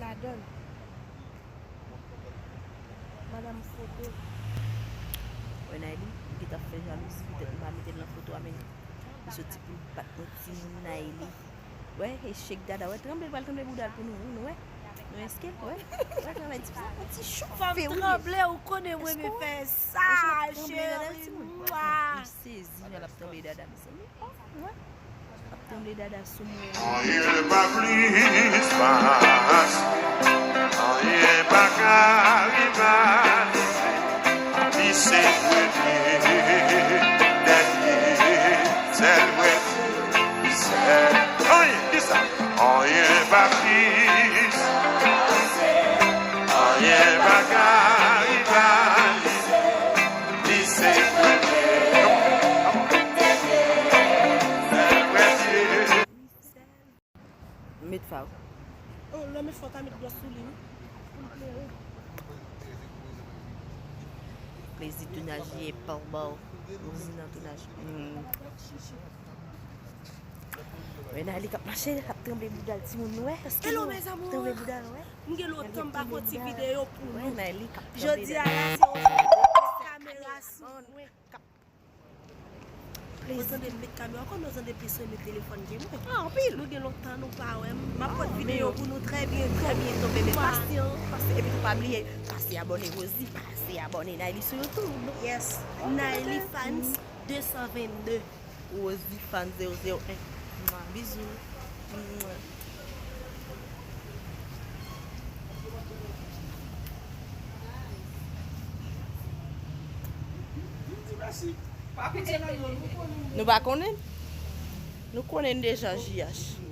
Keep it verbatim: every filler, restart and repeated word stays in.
Ladan l. Madanm foto. Wè Nayli, li gentan fè jalouzi, poutèt m pa mete l nan foto a, men li soti pou l bat yon timoun Nayli. Wè, e shake dada, wè, tranble, l pral tranble bouda l pou nou, wi, nou wè. Nou enskil, wè. Wè, travay ti, ti chofè, wi. Fòm tranble, ou konnen mwen renmen fè sa, cheri. M sezi jan l ap tranble dada, mezanmi. Wè. Ap tranble dada sou mwen. Anyen pa plis pase, anyen pa ka rivalize. Li se premye, dènye, sèl vrè Dye, sèl. Anyen, di sa. Anyen pa plis pase, anyen pa ka rivalize. Li se premye, dènye, sèl vrè Dye. Met faw. Oh, lè w met faw, ta met glòs sou li, wi. Pou l klere. Plezi tounaj ye, pa w ba w. Rouzina tounaj. Hmm. Wè Nayli k ap mache, l ap tranble bouda l, timoun, nou wè. Hello, mes amours. Tranble bouda l, wè. M gen lontan m pa fè yon ti videyo pou nou. Wè Nayli k ap tranble. Jodi a la, se yon kamera sou mwen. Ou tande m met kamera, kòman ou tande plis renmen telefòn ke mwen? Ah, anpil. Nou gen lontan nou pa wè m. M ap pote videyo pou nou trè byento. Trè byento, bebe. Pasyan, pasyan. Epi tou pa bliye, pase abòne Rosie, pase abòne Nayli sou YouTube. Yes. Nayli Fans de san vennde. Rosie Fans zewo zewo en. Mwa, bizou. Mwa. Nou pa konnen? Nou konnen deja J H.